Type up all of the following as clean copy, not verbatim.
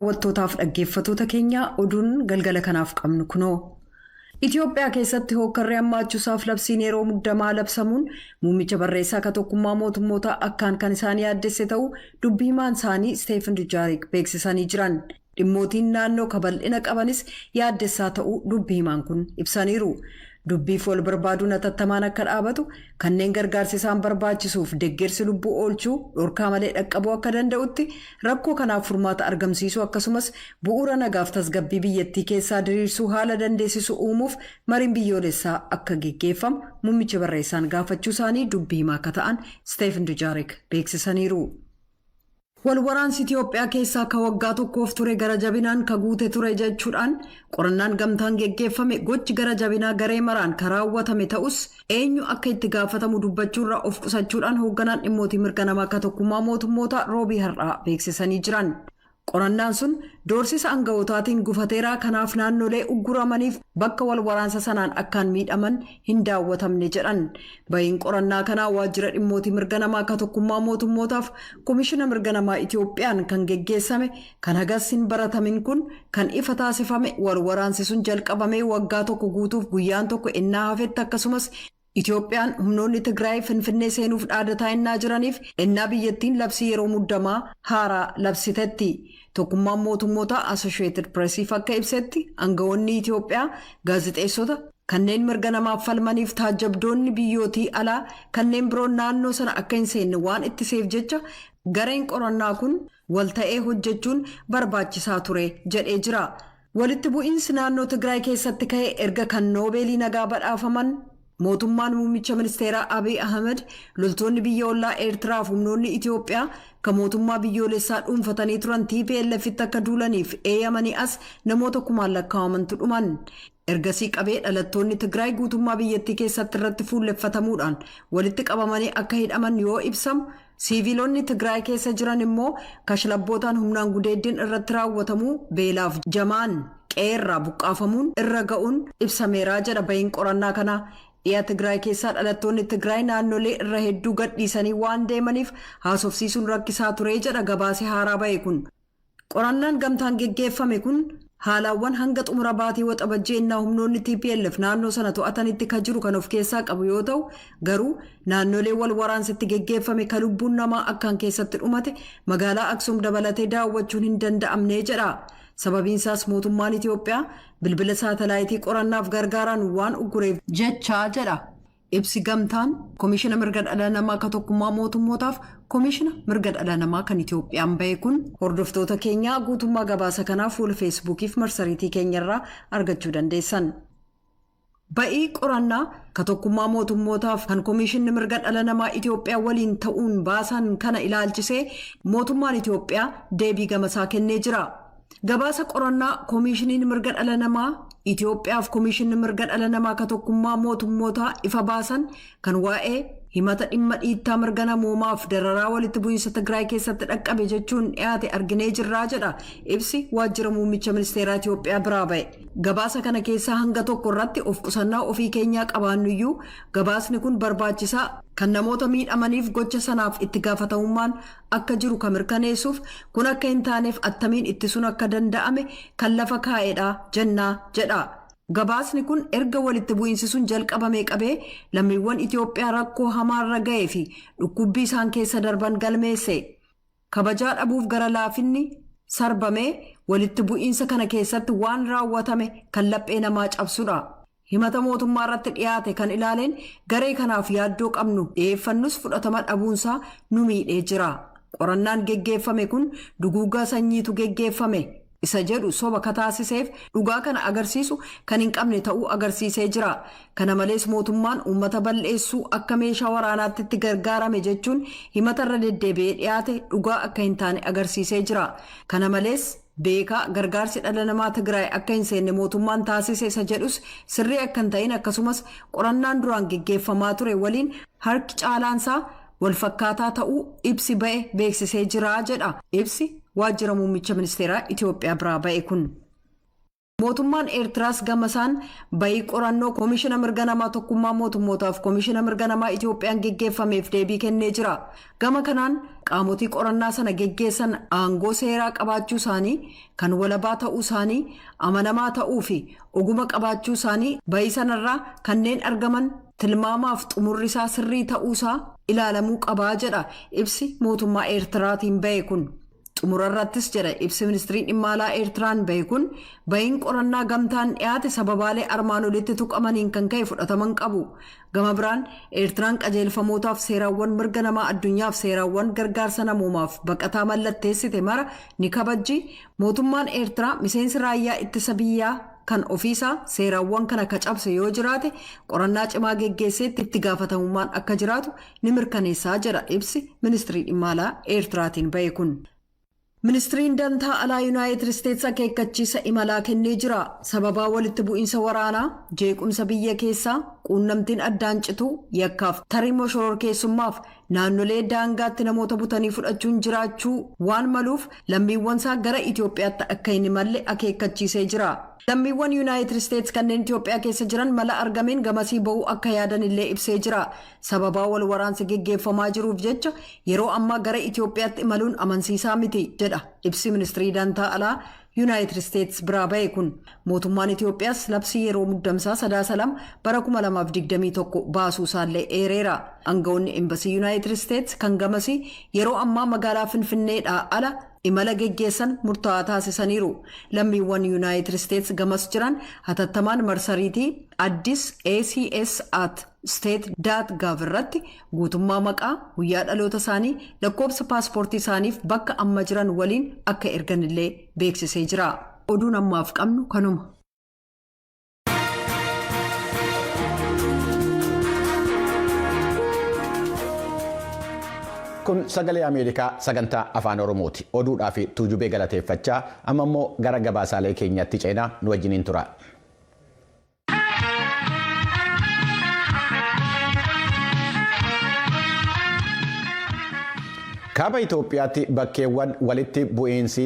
Daawwattootaaf dhaggeeffattoota keenya, oduun galgala kanaaf qabnu kunoo. Itoophiyaa keessatti hookkarri hammaachuusaaf labsiin yeroo muddamaa labsamuun muummicha barreessaa ka Tokkummaa Mootummoota akkaan kan isaan yaaddesse ta'uu dubbii himaan isaanii Steven Dujarric beeksisanii jiran. Dhimmootiin naannoo ka bal'ina qabanis yaaddessaa ta'uu dubbii himaan kun ibsaniiru. Dubbiif wal barbaaduun hatattamaan akka dhaabatu, kanneen gargaarsi isaan barbaachisuuf deeggarsi lubbuu oolchuu dhorkaa malee dhaqqabuu akka danda'utti rakkoo kanaaf furmaata argamsiisuu, akkasumas bu'uura nagaaf tasgabbii biyyattii keessaa diriirsuu haala dandeessisu uumuuf mariin biyyoolessaa akka geggeeffamu muummichi barreessaan gaafachuu isaanii dubbii himaa akka ta'an Steven Dujarric beeksisaniiru. Walwaraansi Itoophiyaa keessaa ka waggaa tokkoof ture gara jabinaan ka guute ture jechuudhaan qorannaan gamtaan geggeeffame, gochi gara jabinaa garee maraan ka raawwatame ta'us eenyu akka itti gaafatamu dubbachuurraa of qusachuudhaan hoogganaan dhimmootii mirga namaa akka Tokkummaa Mootummoota Roobii har'aa beeksisanii jiran. Qorannaan sun doorsisa aangawootaatiin gufateeraa, kanaaf naannolee ugguramaniif bakka wal waraansa sanaan akkaan miidhaman hin daawwatamne jedhan. Bahiin qorannaa kanaa waajjira dhimmootii mirga namaa akka Tokkummaa Mootummootaaf Komishina Mirga Namaa Itoophiyaan kan geggeessame kan hagas hin baratamin kun kan ifa taasifame wal waraansi sun jalqabamee waggaa tokko guutuuf guyyaan tokko ennaa hafetti, akkasumas Itoophiyaan humnoonni Tigraay Finfinnee seenuuf dhaadataa ennaa jiraniif ennaa biyyattiin labsii yeroo muddamaa haaraa labsitetti. Tokkummaan Mootummoota Associated Pressiif akka ibsetti, aangawoonni Itoophiyaa gaazexeessota, kanneen mirga namaaf falmaniif taajjabdoonni biyyootii alaa kanneen biroon naannoo sana akka hin seenne waan ittiseef jecha gareen qorannaa kun walta'ee hojjechuun barbaachisaa ture jedhee jira. Walitti bu'iinsi naannoo Tigraay keessatti ka'e erga kan Noobeelii nagaa badhaafaman mootummaan muummicha ministeeraa Abiy Ahmed loltoonni biyya ollaa Eertiraaf humnoonni Itoophiyaa kan mootummaa biyyoolessaa dhuunfatanii turan TPLFitti akka duulaniif eeyyamanii as namoota kumaan lakkaa'amantu dhuman. Ergasii qabee dhalattoonni Tigraay guutummaa biyyattii keessatti irratti fuulleffatamuudhaan walitti qabamanii akka hidhaman yoo ibsamu, siiviilonni Tigraay keessa jiran immoo kashlabbootaan humnaan gudeeddiin irratti raawwatamuu, beelaaf jamaan qe'eerraa buqqaafamuun irra ga'uun ibsameeraa jedha bahiin qorannaa kanaa. Dhiya Tigraay keessaa dhalattoonni Tigraay naannolee irra hedduu gadhiisanii waan deemaniif haasofsiisuun rakkisaa ture jedha gabaasee haaraa ba'e kun. Qorannaan gamtaan geggeeffame kun haalaawwan hanga xumura baatii Waxabajjii ennaa humnoonni TPLF naannoo sana to'atanitti ka jiru kan of keessaa qabu yoo ta'u, garuu naannolee wal waraansitti geggeeffame ka lubbuun namaa akkaan keessatti dhumate magaalaa Aksuum dabalatee daawwachuun hin danda'amne jedha. Sababiinsaas mootummaan Itoophiyaa bilbila saatalaayitii qorannaaf gargaaran waan uggureef jechaa jedha. Ibsi gamtaan Komishina Mirga Dhala Namaa kan Tokkummaa Mootummootaaf Komishina Mirga Dhala Namaa kan Itoophiyaan bahe kun. Hordoftoota keenyaa, guutummaa gabaasa kanaa fuula Feesbuukiif marsariitii keenyarraa argachuu dandeessan. Ba'ii qorannaa ka Tokkummaa Mootummootaaf kan Komishinni Mirga Dhala Namaa Itoophiyaa waliin ta'uun baasan kana ilaalchisee mootummaan Itoophiyaa deebii gamasaa kennee jira. Gabaasa qorannaa Komishiniin Mirga Dhala Namaa Itoophiyaaf Komishinni Mirga Dhala Namaa ka Tokkummaa Mootummootaa ifa baasan kan waa'ee himata dhimma dhiittaa mirga namoomaaf dararaa walitti bu'iinsa Tigraay keessatti dhaqqabe jechuun dhiyaate arginee jirraa jedha ibsi waajjira muummicha ministeeraa Itoophiyaa biraa ba'e. Gabaasa kana keessaa hanga tokko irratti of qusannaa ofii keenyaa qabaannuyyuu, gabaasni kun barbaachisaa kan namoota miidhamaniif gocha sanaaf itti gaafatamummaan akka jiru kan mirkaneessuuf, kun akka hin taaneef attamiin ittisuun akka danda'ame kan lafa kaa'edha jennaa jedha. Gabaasni kun erga walitti bu'iinsi sun jalqabamee qabee lammiiwwan Itoophiyaa rakkoo hamaarra ga'ee fi dhukkubbii isaan keessa darban galmeesse. Kabajaa dhabuuf gara laafinni sarbamee walitti bu'iinsa kana keessatti waan raawwatame kan laphee namaa cabsudha. Himata mootummaa irratti dhiyaate kan ilaaleen garee kanaaf yaaddoo qabnu dhiyeeffannus fudhatama dhabuunsaa nu miidhee jira. Qorannaan geggeeffame kun duguuggaa sanyiitu geggeeffame isa jedhu soba kataasiseef dhugaa kana agarsiisu kan hin qabne ta'uu agarsiisee jira. Kana malees mootummaan uummata bal'eessuu akka meeshaa waraanaatti itti gargaarame jechuun himata irra deddeebi'ee dhiyaate dhugaa akka hin taane agarsiisee jira. Kana malees beekaa gargaarsi dhala namaa Tigraay akka hin seenne mootummaan taasise isa jedhus sirrii akka hin ta'in, akkasumas qorannaan duraan geggeeffamaa ture waliin harki caalaansaa walfakkaataa ta'uu ibsi ba'e beeksisee jira jedha ibsi waajjira muummicha ministeeraa Itoophiyaa biraa ba'e kun. Mootummaan Eertiraas gamasaan bayii qorannoo Koomishina Mirga Namaa Tokkummaa Mootummootaaf Koomishina Mirga Namaa Itiyoophiyaan geggeeffameef deebii kennee jira. Gama kanaan qaamotii qorannaa sana geggeessan aangoo seeraa qabaachuu isaanii, kan walabaa ta'uu isaanii, amanamaa ta'uu fi oguma qabaachuu isaanii, bayii sanarraa kanneen argaman tilmaamaaf xumurri isaa sirrii ta'uusaa ilaalamuu qabaa jedha ibsi mootummaa Eertiraatiin bahe kun. Xumura irrattis, jedha ibsi ministirii dhimma alaa Eertiraan bahe kun, bahiin qorannaa gamtaan dhiyaate sababaalee armaan olitti tuqamaniin kan ka'e fudhataman qabu. Gama biraan, Eertiraan qajeelfamootaaf seeraawwan mirga namaa addunyaaf seeraawwan gargaarsa namoomaaf baqataa mallatteessite mara ni kabajji. Mootummaan Eertiraa miseensi raayyaa ittisa biyyaa kan ofiisaa seeraawwan kana ka cabse yoo jiraate, qorannaa cimaa geggeesseetti itti gaafatamummaan akka jiraatu ni mirkaneessaa jedha ibsi ministirii dhimma alaa Eertiraatiin bahe kun. Ministiriin dantaa alaa Yuunaayitid Isteetsi akeekkachiisa imalaa kennee jira. Sababaa walitti bu'iinsa waraanaa, jeequmsa biyya keessaa, quunnamtiin addaan cituu, yakkaaf tarii shororkeessummaaf naannolee daangaatti namoota butanii fudhachuun jiraachuu waan maluuf, lammiiwwan isaa gara Itoophiyaatti akka hin imalle akeekkachiisee jira. Lammiiwwan Yuunaayitid Isteetsi kanneen Itoophiyaa keessa jiran mala argameen gamasii ba'uu akka yaadan illee ibsee jira. Sababaa wal waraansi geggeeffamaa jiruuf jecha yeroo ammaa gara Itoophiyaatti imaluun amansiisaa miti jedha ibsi ministirii dantaa alaa Yuunaayitid Isteetsi biraa ba'e kun. Mootummaan Itoophiyaas labsii yeroo muddamsaa Sadaasa 2 bara 2021 baasuu isaallee eereera. Aangawoonni embasii Yuunaayitid Isteetsi kan gamasii yeroo ammaa magaalaa Finfinneedhaa ala imala geggeessan murtaa'aa taasisaniiru. Lammiiwwan Yuunaayitid Isteetsi gamas jiran hatattamaan marsariitii addisacs@state.gov irratti guutummaa maqaa, guyyaa dhaloota isaanii, lakkoofsa paaspoortii isaaniif bakka amma jiran waliin akka erganillee beeksisee jira. Oduun ammaaf qabnu kanuma. Kun Sagalee Ameerikaa sagantaa Afaan Oromooti. Oduudhaa fi Tuujubee galateeffachaa, amma immoo gara gabaasaalee keenyatti ceenaa, nu wajjiniin tura. Kaaba Itoophiyaatti bakkeewwan walitti bu'iinsi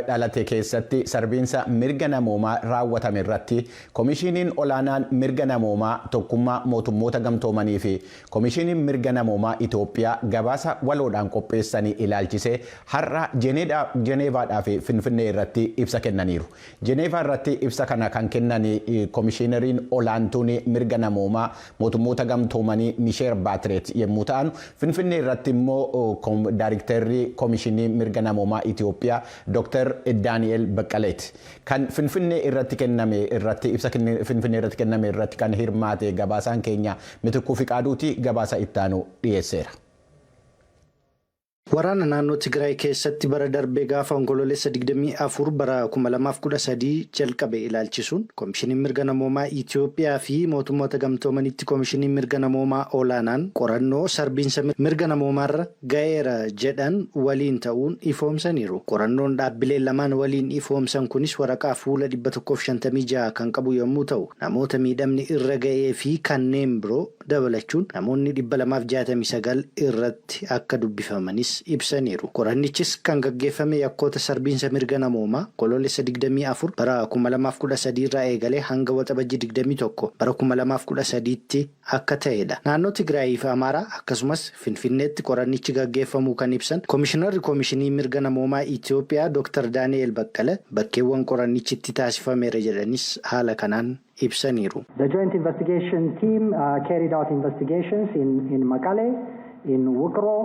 dhalate keessatti sarbiinsa mirga namoomaa raawwatame irratti Komishiiniin olaanaan mirga namoomaa Tokkummaa Mootummoota Gamtoomanii fi Komishiiniin mirga namoomaa Itoophiyaa gabaasa waloodhaan qopheessanii ilaalchisee har'a Jeneevaadhaa fi Finfinnee irratti ibsa kennaniiru. Jeneevaa irratti ibsa kana kan kennan komishiineriin olaantuun mirga namoomaa Mootummoota Gamtoomanii Misheel Baatireet yommuu ta'an, Finfinnee irratti immoo daayiriktarri Komishinii mirga namoomaa Itoophiyaa Dr. Daani'el Baqqaleeti. Kan Finfinnee irratti kenname irratti ibsa Finfinnee irratti kenname irratti kan hirmaate gabaasaan keenya Mitikuu Fiqaaduuti gabaasa ittaanu dhiyeesseera. Waraana naannoo Tigraay keessatti bara darbee gaafa Onkoloolessa 24 bara 2013 jalqabe ilaalchisuun Komishiniin Mirga Namoomaa Itoophiyaa fi Mootummoota Gamtoomanitti Komishiniin Mirga Namoomaa Olaanaan qorannoo sarbiinsa mirga namoomaarra ga'eera jedhan waliin ta'uun ifoomsaniiru. Qorannoon dhaabbileen lamaan waliin ifoomsan kunis waraqaa fuula 156 kan qabu yommuu ta'u, namoota miidhamni irra ga'ee fi kanneen biroo dabalachuun namoonni 269 irratti akka dubbifamanis ibsaniiru. Qorannichis kan gaggeeffame yakkoota sarbiinsa mirga namoomaa Onkoloolessa 24 bara 2013 irraa eegalee hanga Waxabajjii 21 bara 2013tti akka ta'edha. Naannoo Tigraayii fi Amaaraa akkasumas Finfinneetti qorannichi gaggeeffamuu kan ibsan Komishinarri Komishinii Mirga Namoomaa Itoophiyaa Dr. Daani'el Baqqala, bakkeewwan qorannichi itti taasifameera jedhanis haala kanaan ibsaniiru. The joint investigation team carried out investigations in Mekelle, in Wukro,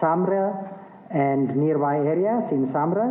Samre, and nearby areas in Samre.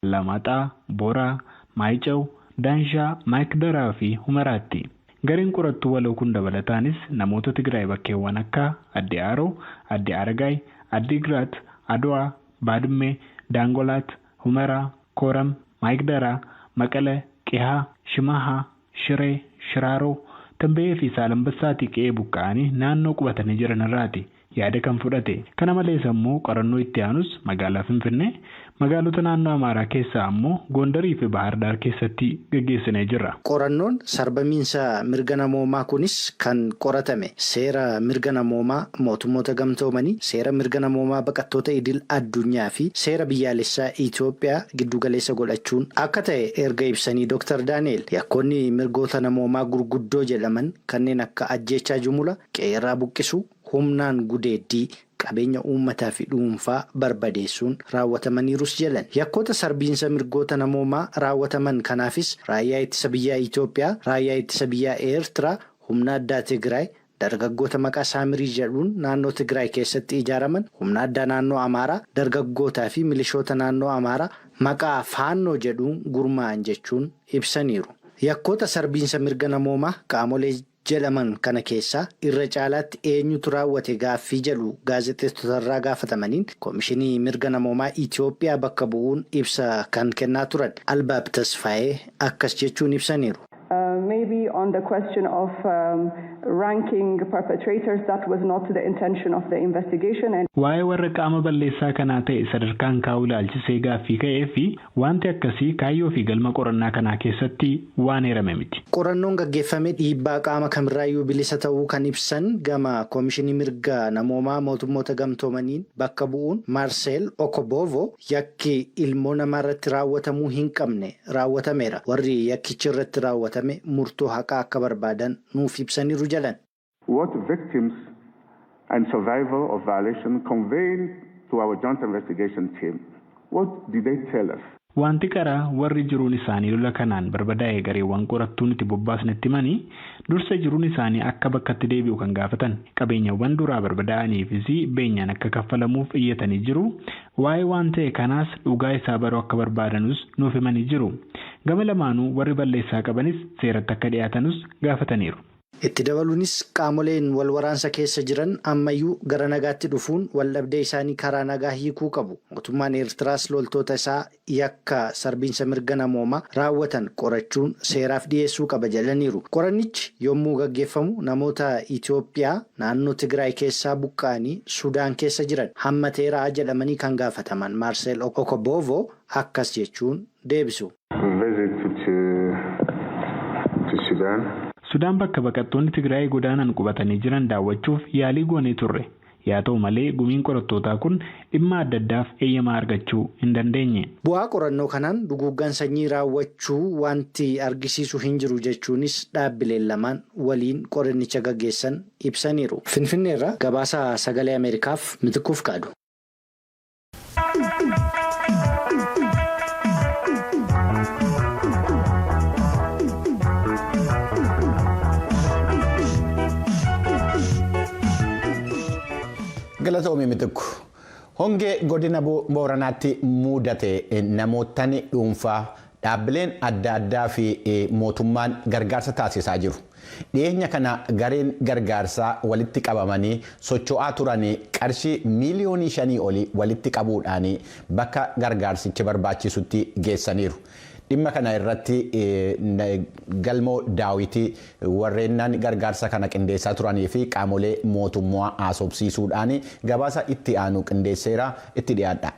Alamaaxaa, Boraa, Maayicaw, Daanshaa, Maayikdaraa fi Humaraatti. Gareen qorattuu waloo kun dabalataanis namoota Tigraay bakkeewwan akka Addi Aaroo, Addi Aragaay, Addi Giraat, Adwaa, Baadimmee, Daangolaat, Humaraa, Kooram, Maayikdaraa, Maqale, Qihaa, Shimahaa, Shiree, Shiraaroo, Tamba'ee fi Saalambassaatii qe'ee buqqa'anii naannoo qubatanii jiran irraati. Yaada kan fudhate. Kana malees ammoo qorannoo itti aanus magaalaa Finfinnee, magaalota naannoo Amaaraa keessaa ammoo Gondarii fi Baahir Daar keessatti gaggeessinee jirra. Qorannoon sarbamiinsa mirga namoomaa kunis kan qoratame seera mirga namoomaa mootummoota gamtoomanii, seera mirga namoomaa baqattoota idil addunyaa fi seera biyyaalessaa Itoophiyaa giddugaleessa godhachuun akka ta'e erga ibsanii Dr. Daani'el, yakkoonni mirgoota namoomaa gurguddoo jedhaman kanneen akka ajjeechaa jumula, qeerraa buqqisuu, humnaan gudeeddii, qabeenya uummataa fi dhuunfaa barbadeessuun raawwatamaniirus jedhan. Yakkoota sarbiinsa mirgoota namoomaa raawwataman kanaafis raayyaa ittisa biyyaa Itoophiyaa, raayyaa ittisa biyyaa Eertiraa, humna addaa Tigraay, dargaggoota maqaa Saamirii jedhuun naannoo Tigraay keessatti ijaaraman, humna addaa naannoo Amaaraa, dargaggootaa fi milishoota naannoo Amaaraa maqaa Faannoo jedhuun gurmaa'an jechuun ibsaniiru. Yakkoota sarbiinsa mirga namoomaa qaamolee jedhaman kana keessaa irra caalaatti eenyutu raawwate gaaffii jedhu gaazexeessotarraa gaafatamaniin Koomishinii Mirga Namoomaa Itoophiyaa bakka bu'uun ibsa kan kennaa turan Albaab Tasfaayee akkas jechuun ibsaniiru. Maybe on the question of ranking perpetrators, that was not the intention of the investigation. And Waa'ee warra qaama balleessaa kanaa ta'e sadarkaan kaa'uu ilaalchisee gaaffii ka'ee fi wanti akkasii kaayyoo fi galma qorannaa kanaa keessatti waan eerame miti. Qorannoon gaggeeffame dhiibbaa qaama kamirraayyuu bilisa ta'uu kan ibsan gama Koomishinii Mirga Namoomaa Mootummoota Gamtoomaniin bakka bu'uun Maarseel Okobovo, yakki ilmoo namaarratti raawwatamuu hin qabne raawwatameera. Warri yakkichi irratti raawwatame murtoo haqaa akka barbaadan nuuf ibsaniiru jedhan. What victims and survivor of violation conveyed to our joint investigation team, what did they tell us? Wanti qaraa warri jiruun isaanii lola kanaan barbadaa'e gareewwan qorattuu nuti bobbaasnetti himanii, dursa jiruun isaanii akka bakkatti deebi'u kan gaafatan, qabeenyawwan duraa barbadaa'aniifis beenyaan akka kaffalamuuf iyyatanii jiru. Waa'ee waan ta'e kanaas dhugaa isaa baruu akka barbaadanus nuuf himanii jiru. Gama lamaanuu warri balleessaa qabanis seeratti akka dhiyaatanus gaafataniiru. Itti dabaluunis qaamoleen wal waraansa keessa jiran ammayyuu gara nagaatti dhufuun waldhabdee isaanii karaa nagaa hiikuu qabu. Mootummaan Eertiraas loltoota isaa yakka sarbiinsa mirga namoomaa raawwatan qorachuun seeraaf dhiyeessuu qaba jedhaniiru. Qorannichi yommuu gaggeeffamu namoota Itoophiyaa naannoo Tigraay keessaa buqqa'anii Sudaan keessa jiran hammateeraa jedhamanii kan gaafataman Maarseel Okobovo akkas jechuun deebisu. Visit to Sudan. Sudaan bakka baqattoonni Tigraay godaanan qubatanii jiran daawwachuuf yaalii goonee turre. Yaa ta'u malee, gumiin qorattootaa kun dhimma adda addaaf eeyyamaa argachuu hin dandeenye. Bu'aa qorannoo kanaan duguuggaan sanyii raawwachuu wanti argisiisu hin jiru jechuunis dhaabbileen lamaan waliin qorannicha gaggeessan ibsaniiru. Finfinneerraa gabaasa Sagalee Ameerikaaf Mitikuuf Kaadu. Galatoomii, Mitikku. Hongee godina Booranaatti mudate namootni dhuunfaa, dhaabbileen adda addaa fi mootummaan gargaarsa taasisaa jiru. Dhiyeenya kana gareen gargaarsaa walitti qabamanii socho'aa turan qarshii 5 miiliyoonii olii walitti qabuudhaan bakka gargaarsichi barbaachisutti geessaniiru. Dhimma kana irratti Galmoo Daawitii warreen gargaarsa kana qindeessaa turanii fi qaamolee mootummaa haasofsiisuudhaan gabaasa itti aanu qindeesseera, itti dhiyaadha.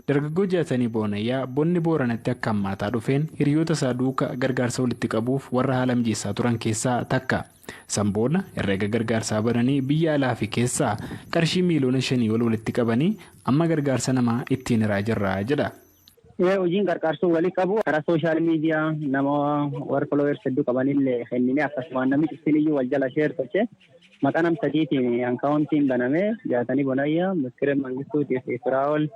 Dargaggoo Jaatanii Boonayyaa bonni Booranatti akka hammaataa dhufeen hiriyoota isaa duuka gargaarsa walitti qabuuf warra haala mijeessaa turan keessaa takka. Sanboona herreega gargaarsaa bananii biyya alaa fi keessaa qarshii 5 miiliyoona ol walitti qabanii amma gargaarsa namaa ittiin hiraa jirra jedha. Hojiin gargaarsuu walii qabu karaa social media nama warra followers hedduu qabanillee kennine, akkasumas namni cuftiin wal jala share tolche. Maqaa nam sadiitiin accountiin baname: Jaatanii Bonayyaa, Miskireen Mangistuutii fi Firaa'ol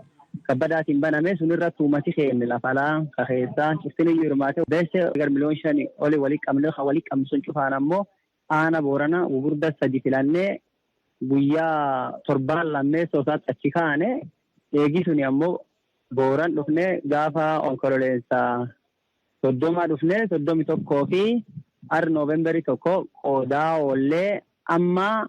Kabbadaatiin baname. Sunirratti uummati keenya lafa alaa ka keessaa cuftiin iyyuu hirmaate. Beesse gar 5 miliyoona olii walii qabne. Walii qabnu sun cufaan ammoo aana Boorana gugurda sadi filannee guyyaa torbaan lammeessoo isaatti achi kaane. Eegi suni ammoo Booran dhufnee gaafa Onkololeessaa 30 dhufnee, 31 fi ar Noovembarii 1 qoodaa oollee. Amma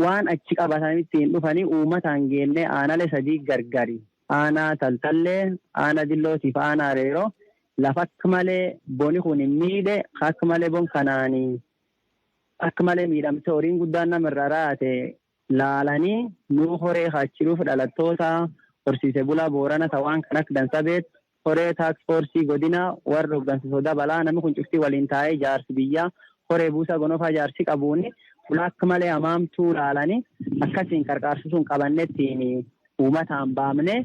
waan achi qabatanii ittiin dhufanii uummataan geennee aanaalee sadii gargari. Aanaa Taltallee, aanaa Dillootiif aanaa Areeroo lafa akka malee boni kun hin miidhe, akka malee bon kanaanii. Akka malee miidhamte horiin guddaan namarraa raate laalanii nuu horee haachiruuf dhalattoota horsiise bulaa Boorana ta'aan kan akka dansabeet horee task force godina warra hooggansa sodaa balaa namni kun cuftii waliin taa'ee jaarsi biyyaa horee buusaa gonofaa jaarsi qabuuni fuula akka malee hamaamtuu laalanii akkasiin qarqaarsisuun qabannettiin uummataan baamne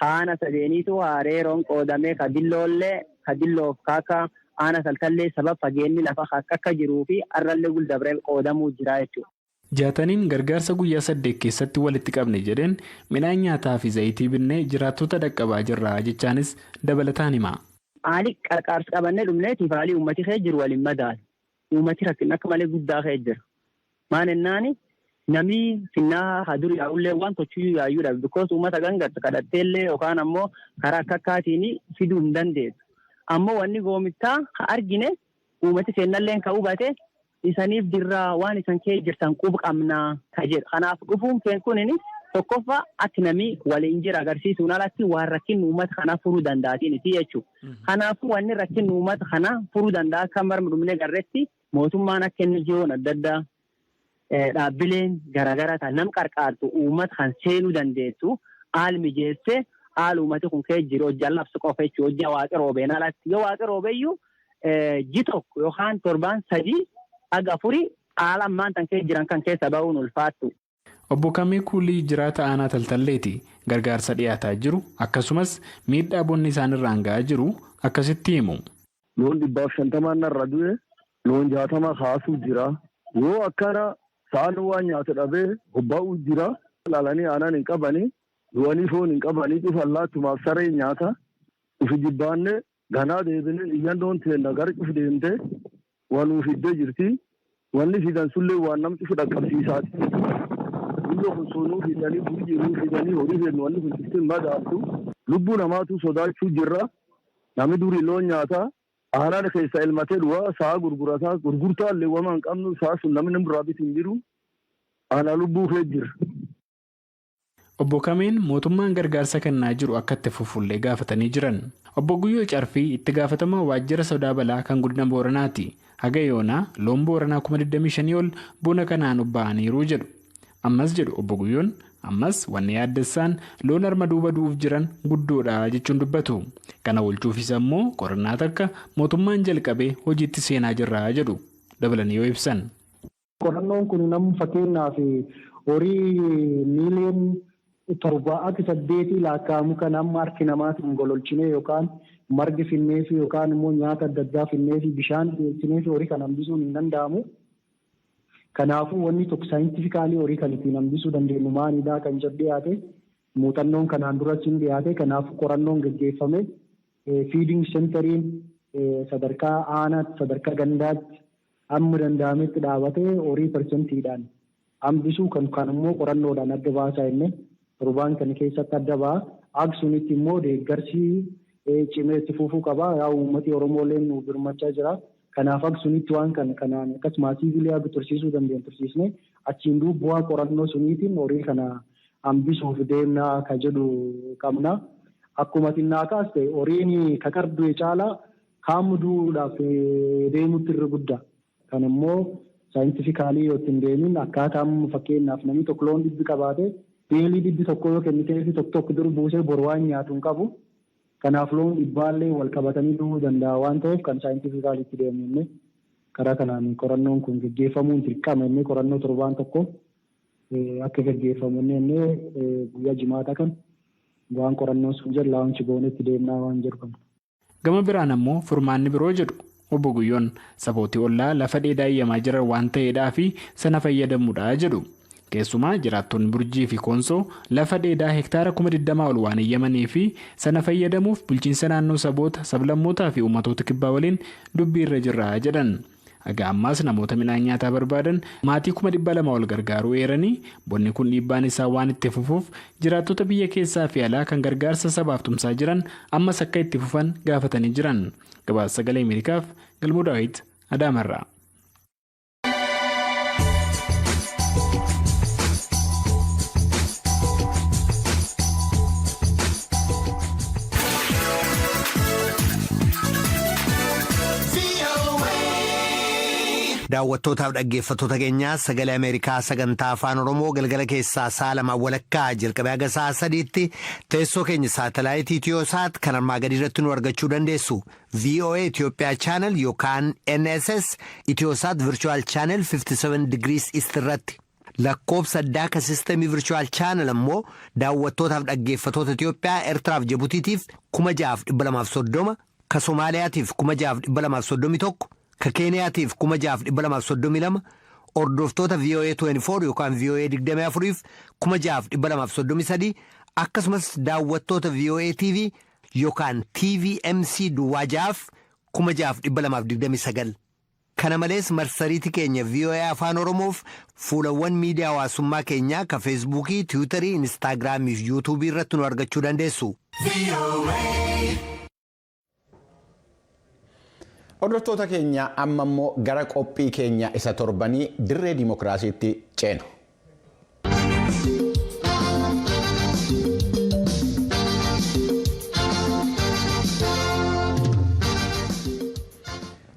haana sadeeniitu hareeroon qoodamee ka dilloollee ka dilloof kaaka aana taltallee sabab fageenyi lafa akka jiruu fi arrallee guldabree qoodamuu jira jechuudha. Jaataniin gargaarsa guyyaa 8 keessatti walitti qabne jedheen midhaan nyaataa fi zayitii binnee jiraattota dhaqqabaa jirra jechaanis dabalataan hima. Haali qarqaarsa qabannee dhumneetiif haalii uummati kee jiru waliin madaalu. Uummati rakkina akka malee guddaa kee jira. Maal ennaani namni finnaa hadur yaa'ullee waan tochiyyuu yaayyuudha. Because uummata gangattu kadhatteellee yookaan ammoo karaa akka akkaatiin fiduu hin dandeessu. Ammoo wanni goomittaa argine uummati seennallee ka'uu bate isaniif dirraa waan isan kee jirtan quba qabnaa ka jedhu. Kanaaf dhufuun keen kunin tokkoffaa akka namni waliin jira agarsiisuun alatti waan rakkinni uummata kanaa furuu danda'atiin jechuudha. Kanaafuu wanni rakkinni uummata kanaa furuu danda'a akka marma dhumne garreetti mootummaan akka inni jiruun adda addaa dhaabbileen garaagaraa ta'an nam qarqaartu uummata kan seenuu dandeessu haal mijeesse haal uummati kun kee jiru hojjaa labsu qofa jechuudha. Hojjaa waaqa roobeen alatti yoo waaqa roobeyyuu ji tokko yookaan torbaan 3 haga 4 haala ammaan tan kee jiran kan keessa ba'uun ulfaattu. Obbo Kamee Kuulii jiraata aanaa Taltalleeti gargaarsa dhiyaataa jiru akkasumas miidhaa bonni isaanirraan ga'aa jiru akkasitti himu. Loon 150 narra du'e loon 60 kaasuu jira. Yoo akkana sa'aan waan nyaata dhabee bobba'uu jira. Laalanii aanaan hin qabanii du'anii foon hin qabanii cufan laattumaaf saree nyaata. Ufi jibbaanne ganaa deebinee iyyandoon teenna gara cufu deemtee waan nuuf fiddee jirti. Wanni fidan sullee waan namni cufu dhaqqabsiisaati. Biyya kun soonuu fidanii burjii fidanii horii fennu wanni kun cuftiin madaaltu. Lubbuu namaatu sodaachuu jirra. Namni durii loon nyaata. Aanaan keessa ilmatee du'a sa'a gurgurataa gurgurtaa illee waan hin qabnu sa'a sun namni biraa bitu hin jiru. Aanaa lubbuu kee jira. Obbo Kameen mootummaan gargaarsa kennaa jiru akka itti fufullee gaafatanii jiran. Obbo Guyyoo Carfii itti gaafatamaa waajjira sodaa balaa kan godina Booranaati. Haga yoonaa loon Booranaa 25,000 ol bona kanaan ba'aniiru jedhu. Ammas jedhu Obbo Guyyoon ammas wanni yaaddessaan loon harma duuba du'uuf jiran guddoodha jechuun dubbatu. Kana oolchuufis ammoo qorannaa takka mootummaan jalqabee hojiitti seenaa jirra jedhu dabalanii yoo ibsan. Qorannoon kun namni fakkeenyaaf horii miiliyoon 7 8 lakkaa'amu kan amma harki namaatiin gololchine yookaan margi finneefi yookaan immoo nyaata adda addaa finneefi bishaan dhiyeessineefi horii kan hambisuun hin danda'amu. Kanaafuu wanni tokko scientifically horii kan ittiin hambisuu dandeenyu maalidha kan jedhu dhiyaate muuxannoon kanaan duratti hin dhiyaate. Kanaafuu qorannoon gaggeeffame feeding centeriin sadarkaa aanaatti sadarkaa gandaatti hamma danda'ametti dhaabatee horii percentiidhaan hambisuu kan immoo qorannoodhaan adda baasaa inni torbaan kana keessatti adda ba'a. Aksunitti immoo deeggarsi cimee itti fufuu qaba. Yaa uummati Oromooleen nu birmachaa jira. Kanaaf aksunitti waan kana kanaan akkasumas illee haga tursiisuu dandeenyu tursiisne achiin duuba bu'aa qorannoo suniitiin horii kana hambisuuf deemnaa ka jedhu qabna. Akkuma xinnaa kaaste horiin kakar du'e caalaa kaamu du'uudhaaf deemutti irra guddaa. Kan immoo scientifically yoo ittiin deemin akkaataa fakkeenyaaf namni tokko loon dhibbi qabaate beelii 100 yoo kenniteefi tokko tokko dur buusee boru waan nyaatu hin qabu. Kanaaf loon dhibbaallee wal qabatanii du'uu danda'a waan ta'eef kan scientifically itti deemne karaa kanaan qorannoon kun gaggeeffamuun dirqama inni qorannoo torbaan tokko akka gaggeeffamu inni guyyaa jimaataa kan waan qorannoon sun jedhu launch goonetti deemnaa waan jedhu qabna. Gama biraan ammoo furmaanni biroo jedhu Obbo Guyyoon sabootii ollaa lafa dheedaa iyyamaa jiran waan ta'eedhaa fi sana fayyadamuudha jedhu. Keessumaa jiraattonni Burjii fi Koonsoo lafa dheedaa hektaara 20,000 ol waan eeyyamanii fi sana fayyadamuuf bulchiinsa naannoo saboota sablammootaa fi uummatoota kibbaa waliin dubbii irra jirra jedhan. Haga ammaas namoota midhaan nyaataa barbaadan maatii 200,000 ol gargaaruu eeranii bonni kun dhiibbaan isaa waan itti fufuuf jiraattota biyya keessaa fi alaa kan gargaarsa sabaaf tumsaa jiran ammas akka itti fufan gaafatanii jiran. Gabaasa Sagalee Ameerikaaf Galmoo Daawit Adaamarraa. Daawwattootaaf dhaggeeffattoota keenyaa Sagalee Ameerikaa sagantaa Afaan Oromoo, galgala keessaa sa'a 2 walakkaa jalqabee haga sa'a 3tti teessoo keenya saatalaayitii Itiyoosaat kan armaa gadii irratti nu argachuu dandeessu. VOA Itoophiyaa channel yookaan NSS Itiyoosaat Virtual Channel 57 degrees East irratti. Lakkoofsa addaa kan sistemii Virtual Channel ammoo daawwattootaaf dhaggeeffattoota Itiyoophiyaa, Eertiraaf Jibutiitiif 6230, ka Somaaliyaatiif 6231, ka Keeniyaatiif 6232, hordoftoota VOA 24 yookaan VOA 24f 6233, akkasumas daawwattoota VOA TV yookaan TVMC duwwaa 6f 6229. Kana malees marsariitii keenya VOA Afaan Oromoof fuulawwan miidiyaa hawaasummaa keenyaa ka Feesbuukii, Tiwiitarii, Instaagiraamii fi Yuutuubii irratti nu argachuu dandeessu. Hordoftoota keenya, amma immoo gara qophii keenya isa torbanii Dirree Dimookiraasiitti ceena.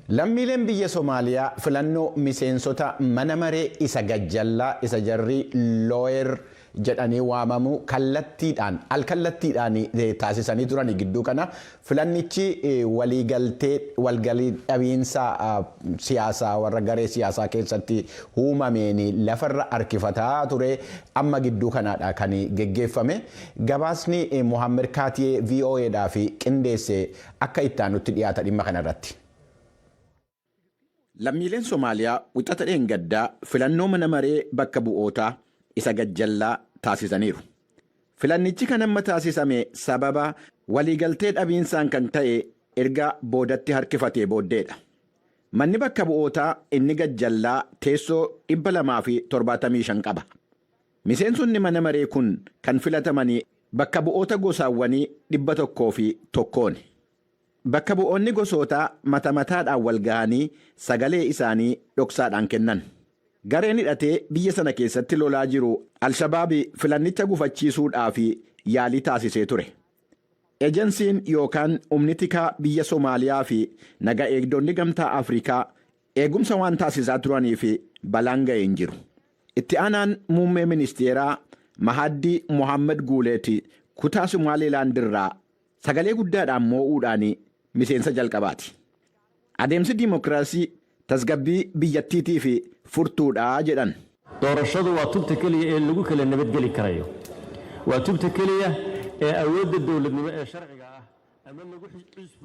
Lammiileen biyya Somaaliyaa filannoo miseensota mana maree isa gajjallaa, isa jarri lower jedhanii waamamu, kallattiidhaan alkallattiidhaan taasisanii turan gidduu kana. Filannichi waliigaltee walgalii dhabiinsa siyaasaa warra garee siyaasaa keessatti uumameen lafarra harkifataa ture. Amma gidduu kanaadha kan geggeeffame. Gabaasni Mohaammed Kaatiyee VOAdhaaf qindeesse akka itti aanutti dhiyaata dhimma kanarratti. Lammiileen Somaaliyaa Wixata dheengaddaa filannoo mana maree bakka bu'ootaa isa gajjallaa taasisaniiru. Filannichi kan amma taasisame sababa waliigaltee dhabiinsaan kan ta'e erga boodatti harkifatee booddeedha. Manni bakka bu'ootaa inni gajjallaa teessoo 275 qaba. Miseensonni mana maree kun kan filatamanii bakka bu'oota gosaawwanii 101ni. Bakka bu'oonni gosootaa mata mataadhaan wal ga'anii sagalee isaanii dhoksaadhaan kennan. Gareen hidhatee biyya sana keessatti lolaa jiru Alshabaabi filannicha gufachiisuudhaaf yaalii taasisee ture. Ejensiin yookaan humni tikaa biyya Somaaliyaa fi naga eegdonni Gamtaa Afrikaa eegumsa waan taasisaa turanii fi balaan ga'ee hin jiru. Itti aanaan muummee ministeeraa Mahaddii Mohaammed Guuleeti kutaa Somaalilaand irraa sagalee guddaadhaan moo'uudhaan miseensa jalqabaati. Adeemsi diimokiraasii tasgabbii biyyattiitii fi furtuudhaa jedhan. Doorashadu waa tubta keliya ee lagu kala nabadgeli karayo. Waa tubta keliya ee awoodda dowladnimo ee sharciga ah ama lagu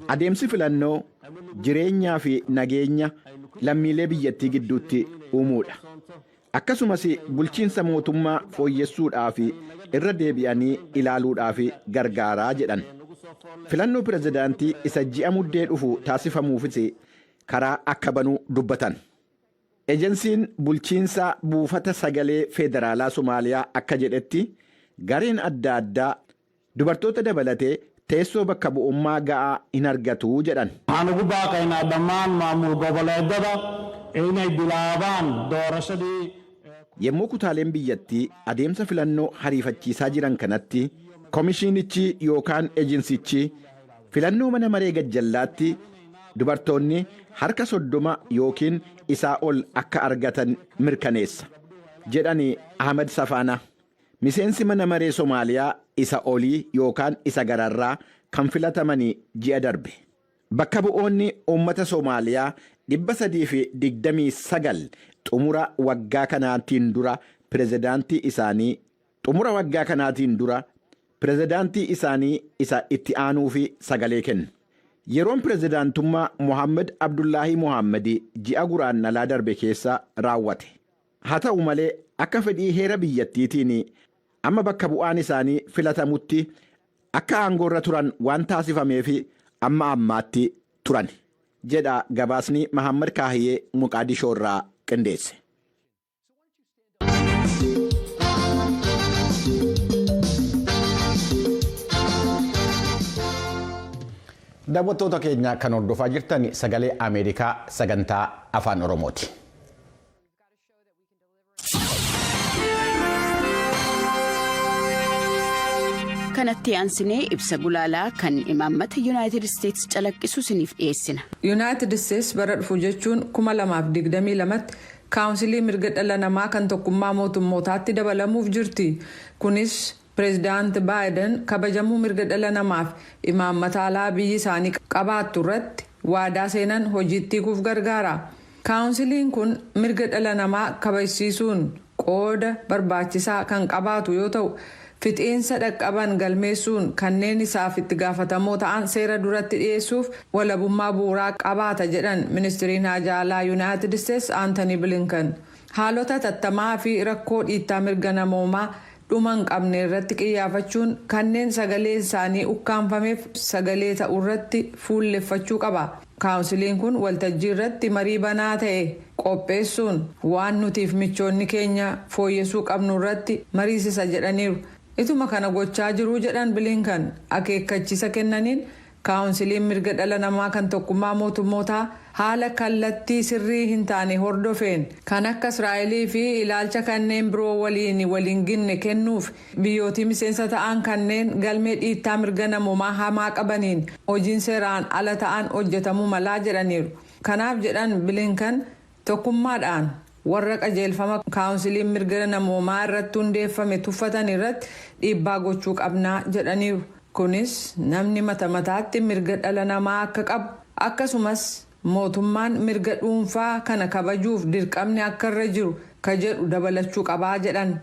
Adeemsi filannoo jireenyaa fi nageenya lammiilee biyyattii gidduutti uumuudha. Akkasumas bulchiinsa mootummaa fooyyessuudhaa fi irra deebi'anii ilaaluudhaaf gargaaraa jedhan. Filannoo pirezidaantii isa ji'a Muddee dhufu taasifamuufis karaa akka banuu dubbatan. Ejensiin bulchiinsa buufata sagalee federaalaa Somaaliyaa akka jedhetti, gareen adda addaa dubartoota dabalatee teessoo bakka bu'ummaa ga'aa hin argatu jedhan. Waxaan ugu baaqaynaa dhammaan maamul goboleedada inay bilaabaan doorashadii. Yommuu kutaaleen biyyattii adeemsa filannoo hariifachiisaa jiran kanatti, komishiinichi yookaan ejensichi filannoo mana maree gajjallaatti dubartoonni harka 30 yookiin isaa ol akka argatan mirkaneessa jedhani Ahmed Safaana. Miseensi mana maree Somaaliyaa isa olii yookaan isa gararraa kan filatamanii ji'a darbe. Bakka bu'oonni uummata Somaaliyaa 329 xumura waggaa kanaatiin dura pirezidaantii isaanii isa itti aanuu fi sagalee kennu. Yeroon pirezidaantummaa Mohaammed Abdullaahii Mohaammed ji'a Guraandhalaa darbe keessa raawwate. Haa ta'u malee, akka fedhii heera biyyattiitiin amma bakka bu'aan isaanii filatamutti akka aangoorra turan waan taasifameef amma ammaatti turan jedha gabaasni Mahammad Kaahiyee Muqaadishoo irraa qindeesse. Daawwattoota keenya, kan hordofaa jirtan Sagalee Ameerikaa sagantaa Afaan Oromooti. Kanatti aansinee ibsa gulaalaa kan imaammata Yuunaayitid Isteetsi calaqqisu isiniif dhiyeessina. Yuunaayitid Isteetsi bara dhufu, jechuun 2022tti, Kaawunsilii Mirga Dhala Namaa kan Tokkummaa Mootummootaatti dabalamuuf jirti. Kunis Pireezidaant Baayiden kabajamuu mirga dhala namaaf imaammata alaa biyyi isaanii qabaattu irratti waadaa seenan hojiitti hiikuuf gargaara. Kaawunsiliin kun mirga dhala namaa kabajsiisuun qooda barbaachisaa kan qabaatu yoo ta'u, fixiinsa dhaqqaban galmeessuun kanneen isaaf itti gaafatamoo ta'an seera duratti dhiyeessuuf walabummaa bu'uuraa qabaata jedhan Ministiriin Haajaa Alaa Yuunaayitid Isteetsi Aantanii Bilinkan. Haalota hatattamaa fi rakkoo dhiittaa mirga namoomaa dhuma hin qabne irratti qiyyaafachuun kanneen sagalee isaanii ukkaanfameef sagalee ta'uu irratti fuulleffachuu qaba. Kaawunsiliin kun waltajjii irratti marii banaa ta'e qopheessuun waan nutiif michoonni keenya fooyyessuu qabnu irratti mariisisa jedhaniiru. Ituma kana gochaa jiruu jedhan Bilinkan akeekkachiisa kennaniin, Kaawunsiliin Mirga Dhala Namaa kan Tokkummaa Mootummootaa haala kallattii sirrii hin taane hordofeen kan akka Israa'elii fi ilaalcha kanneen biroo waliin waliin ginne kennuuf biyyootii miseensa ta'an kanneen galmee dhiittaa mirga namoomaa hamaa qabaniin hojiin seeraan ala ta'an hojjetamuu malaa jedhaniiru. Kanaaf jedhan Bilinkan, tokkummaadhaan warra qajeelfama Kaawunsiliin Mirga Namoomaa irratti hundeeffame tuffatan irratti dhiibbaa gochuu qabnaa jedhaniiru. Kunis namni mata mataatti mirga dhala namaa akka qabu, akkasumas mootummaan mirga dhuunfaa kana kabajuuf dirqamni akka irra jiru ka jedhu dabalachuu qabaa jedhan.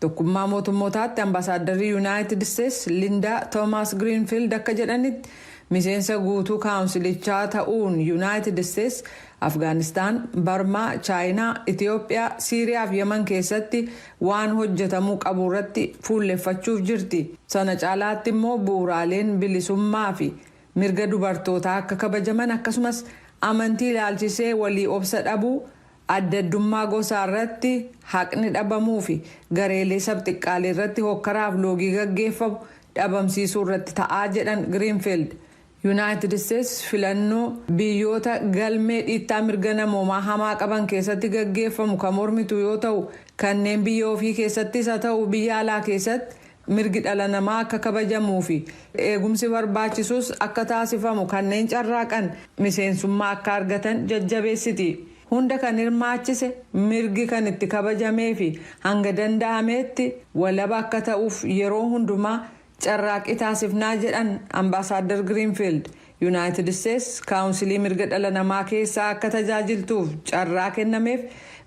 Tokkummaa Mootummootaatti Ambaasaaddarri Yuunaayitid Isteetsi Lindaa Toomaas Giriinfiild akka jedhanitti, miseensa guutuu kaawunsilichaa ta'uun Yuunaayitid Isteetsi Afgaanistaan, Barmaa, Chaayinaa, Itiyoophiyaa, Siiriyaa fi Yaman keessatti waan hojjetamuu qabu irratti fuulleffachuuf jirti. Sana caalaatti immoo bu'uuraaleen bilisummaa fi mirga dubartootaa akka kabajaman, akkasumas amantii ilaalchisee walii obsa dhabuu, adda addummaa gosaa irratti haqni dhabamuu fi gareelee sabxiqqaalee irratti hokkaraaf loogii gaggeeffamu dhabamsiisuu irratti ta'aa jedhan Giriinfiild. Yuunaayitid Isteetsi filannoo biyyoota galmee dhiittaa mirga namoomaa hamaa qaban keessatti gaggeeffamu kan mormitu yoo ta'u, kanneen biyya ofii keessattis haa ta'u biyya alaa keessatti mirgi dhala namaa akka kabajamuu fi eegumsi barbaachisus akka taasifamu kanneen carraaqan miseensummaa akka argatan jajjabeessiti. Hunda kan hirmaachise, mirgi kan itti kabajamee fi hanga danda'ametti walaba akka ta'uuf yeroo hundumaa carraaqqii taasifnaa jedhan Ambaasaadar Giriinfiild. Yuunaayitid Isteetsi Kaawunsilii Mirga Dhala Namaa keessaa akka tajaajiltuuf carraa kennameef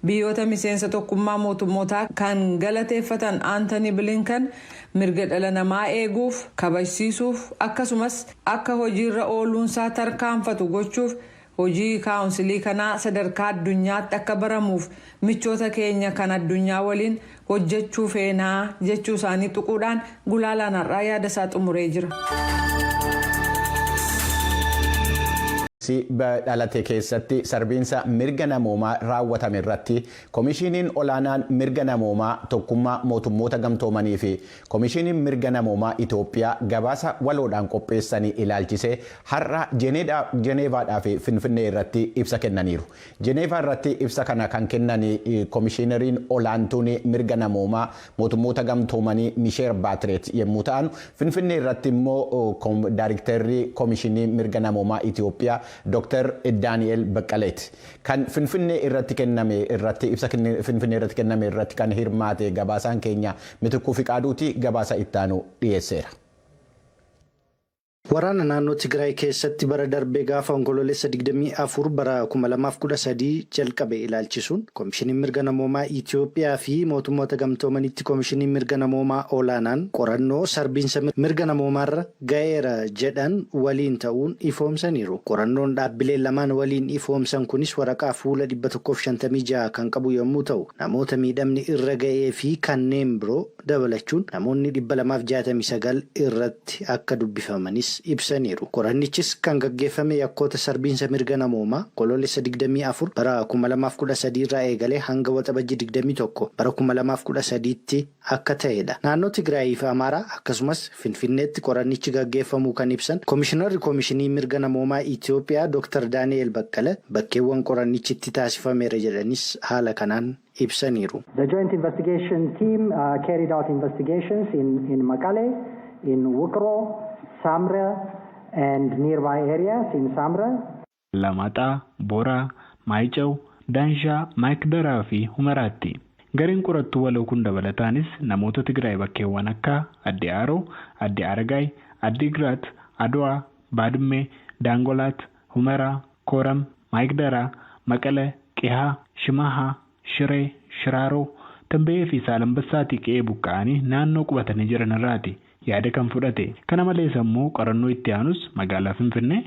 biyyoota miseensa Tokkummaa Mootummootaa kan galateeffatan Aantanii Bilinkan, mirga dhala namaa eeguuf, kabajsiisuuf, akkasumas akka hojiirra ooluunsaa tarkaanfatu gochuuf hojii kaawunsilii kanaa sadarkaa addunyaatti akka baramuuf michoota keenya kan addunyaa waliin hojjechuu feenaa jechuu isaanii tuquudhaan gulaalaan har'aa yaada isaa xumuree jira. Dhalate keessatti sarbiinsa mirga namoomaa raawwatame irratti Komishiiniin Olaanaan Mirga Namoomaa Tokkummaa Mootummoota Gamtoomanii fi Komishiiniin Mirga Namoomaa Itoophiyaa gabaasa waloodhaan qopheessanii ilaalchisee har'a Jeneevaadhaa fi Finfinnee irratti ibsa kennaniiru. Jeneevaa irratti ibsa kana kan kennan Komishiineriin Olaantuun Mirga Namoomaa Mootummoota Gamtoomanii Misheel Baatireet yommuu ta'an, Finfinnee irratti immoo Daayiriktarri Komishinii Mirga Namoomaa Itoophiyaa Dr. Daani'el Baqqaleeti. Kan Finfinnee irratti kenname irratti, ibsa Finfinnee irratti kenname irratti kan hirmaate gabaasaan keenya Mitikuu Fiqaaduuti gabaasa ittaanu dhiyeesseera. Waraana naannoo Tigraay keessatti bara darbee gaafa Onkoloolessa 24 bara 2013 jalqabe ilaalchisuun Komishiniin Mirga Namoomaa Itoophiyaa fi Mootummoota Gamtoomanitti Komishiniin Mirga Namoomaa Olaanaan qorannoo sarbiinsa mirga namoomaarra ga'eera jedhan waliin ta'uun ifoomsaniiru. Qorannoon dhaabbileen lamaan waliin ifoomsan kunis waraqaa fuula 156 kan qabu yommuu ta'u, namoota miidhamni irra ga'ee fi kanneen biroo dabalachuun namoonni 269 irratti akka dubbifamanis ibsaniiru. Qorannichis kan gaggeeffame yakkoota sarbiinsa mirga namoomaa Onkoloolessa 24 bara 2013 irraa eegalee hanga Waxabajji 21 bara 2013tti akka ta'edha. Naannoo Tigraayii fi Amaaraa akkasumas Finfinneetti qorannichi gaggeeffamuu kan ibsan Komishinarri Komishinii Mirga Namoomaa Itoophiyaa Dr. Daani'el Baqqala, bakkeewwan qorannichi itti taasifameera jedhanis haala kanaan ibsaniiru. The joint investigation team carried out investigations in Mekelle, in Wukro, Samre and nearby areas in Samre. Alamaaxaa, Boraa, Maayicaw, Daanshaa, Maayikdaraa fi Humaraatti. Gareen qorattuu waloo kun dabalataanis namoota Tigraay bakkeewwan akka Adde Aaroo, Adde Aragaay, Addigraat, Adwaa, Baadimmee, Daangolaat, Humaraa, Kooram, Maayikdaraa, Maqale, Qihaa, Shimahaa, Shiree, Shiraaroo, Tamba'ee fi Saalambassaatii qe'ee buqqa'anii naannoo qubatanii jiran irraati yaada kan fudhate. Kana malees ammoo qorannoo itti aanus magaalaa Finfinnee,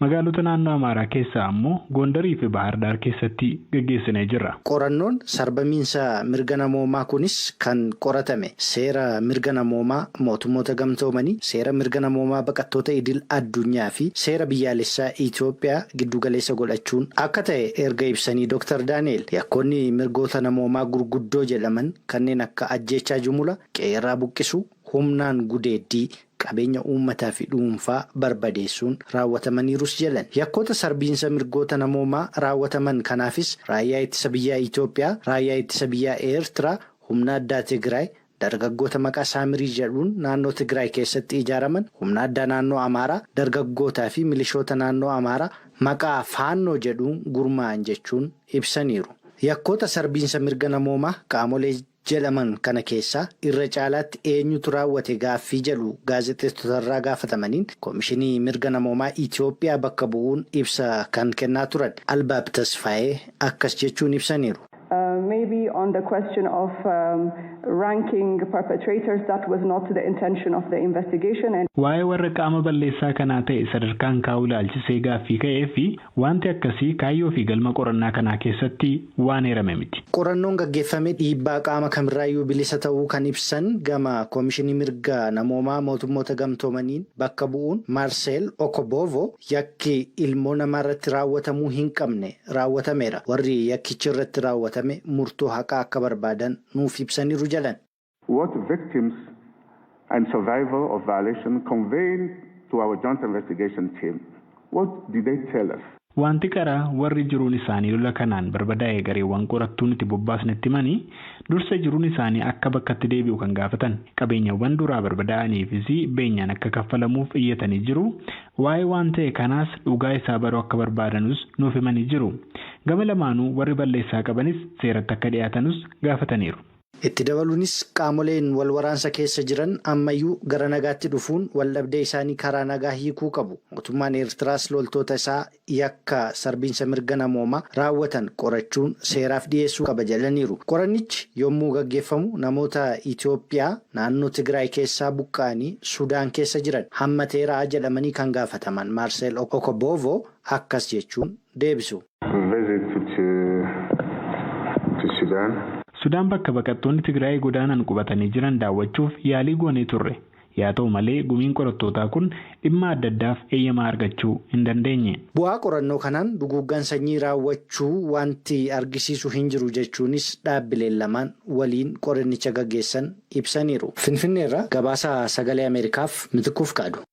magaalota naannoo Amaaraa keessaa ammoo Gondarii fi Baahar Daar keessatti gaggeessinee jirra. Qorannoon sarbamiinsa mirga namoomaa kunis kan qoratame seera mirga namoomaa mootummoota gamtoomanii, seera mirga namoomaa baqattoota idil addunyaa fi seera biyyaalessaa Itoophiyaa giddugaleessa godhachuun akka ta'e erga ibsanii Dr. Daani'el yakkoonni mirgoota namoomaa gurguddoo jedhaman kanneen akka ajjeechaa jumula, qeerraa buqqisuu, humnaan gudeeddii, qabeenya uummataa fi dhuunfaa barbadeessuun raawwatamaniirus jedhan. Yakkoota sarbiinsa mirgoota namoomaa raawwataman kanaafis raayyaa ittisa biyyaa Itoophiyaa, raayyaa ittisa biyyaa Eertiraa, humna addaa Tigraay, dargaggoota maqaa Saamirii jedhuun naannoo Tigraay keessatti ijaaraman, humna addaa naannoo Amaaraa, dargaggootaa fi milishoota naannoo Amaaraa maqaa Faannoo jedhuun gurmaa'an jechuun ibsaniiru. Yakkoota sarbiinsa mirga namoomaa qaamolee jedhaman kana keessaa irra caalaatti eenyutu raawwate gaaffii jedhu gaazexeessotarraa gaafatamaniin Koomishinii Mirga Namoomaa Itoophiyaa bakka bu'uun ibsa kan kennaa turan Albaab Tasfaayee akkas jechuun ibsaniiru. Maybe on the question of ranking perpetrators, that was not the intention of the investigation. And Waa'ee warra qaama balleessaa kanaa ta'e sadarkaan kaa'uu ilaalchisee gaaffii ka'ee fi wanti akkasii kaayyoo fi galma qorannaa kanaa keessatti waan eerame miti. Qorannoon gaggeeffame dhiibbaa qaama kamirraayyuu bilisa ta'uu kan ibsan gama Koomishinii Mirga Namoomaa Mootummoota Gamtoomaniin bakka bu'uun Maarseel Okobovo, yakki ilmoo namaarratti raawwatamuu hin qabne raawwatameera. Warri yakkichi irratti raawwatame murtoo haqaa akka barbaadan nuuf ibsaniiru jedhan. What victims and survivor of violation conveyed to our joint investigation team, what did they tell us? Wanti qaraa warri jiruun isaanii lola kanaan barbadaa'e gareewwan qorattuu nuti bobbaasnetti himanii, dursa jiruun isaanii akka bakkatti deebi'u kan gaafatan, qabeenyawwan duraa barbadaa'aniifis beenyaan akka kaffalamuuf iyyatanii jiru. Waa'ee waan ta'e kanaas dhugaa isaa baruu akka barbaadanus nuuf himanii jiru. Gama lamaanuu warri balleessaa qabanis seeratti akka dhiyaatanus gaafataniiru. Itti dabaluunis qaamoleen wal waraansa keessa jiran ammayyuu gara nagaatti dhufuun waldhabdee isaanii karaa nagaa hiikuu qabu. Mootummaan Eertiraas loltoota isaa yakka sarbiinsa mirga namoomaa raawwatan qorachuun seeraaf dhiyeessuu qaba jedhaniiru. Qorannichi yommuu gaggeeffamu namoota Itoophiyaa naannoo Tigraay keessaa buqqa'anii Sudaan keessa jiran hammateeraa jedhamanii kan gaafataman Maarseel Okobovo akkas jechuun deebisu. Visit to Sudan. Sudaan bakka baqattoonni Tigraay godaanan qubatanii jiran daawwachuuf yaalii goonee turre. Yaa ta'u malee, gumiin qorattootaa kun dhimma adda addaaf eeyyamaa argachuu hin dandeenye. Bu'aa qorannoo kanaan duguuggaan sanyii raawwachuu wanti argisiisu hin jiru jechuunis dhaabbileen lamaan waliin qorannicha gaggeessan ibsaniiru. Finfinneerraa gabaasa Sagalee Ameerikaaf Mitikkuuf Qaadu.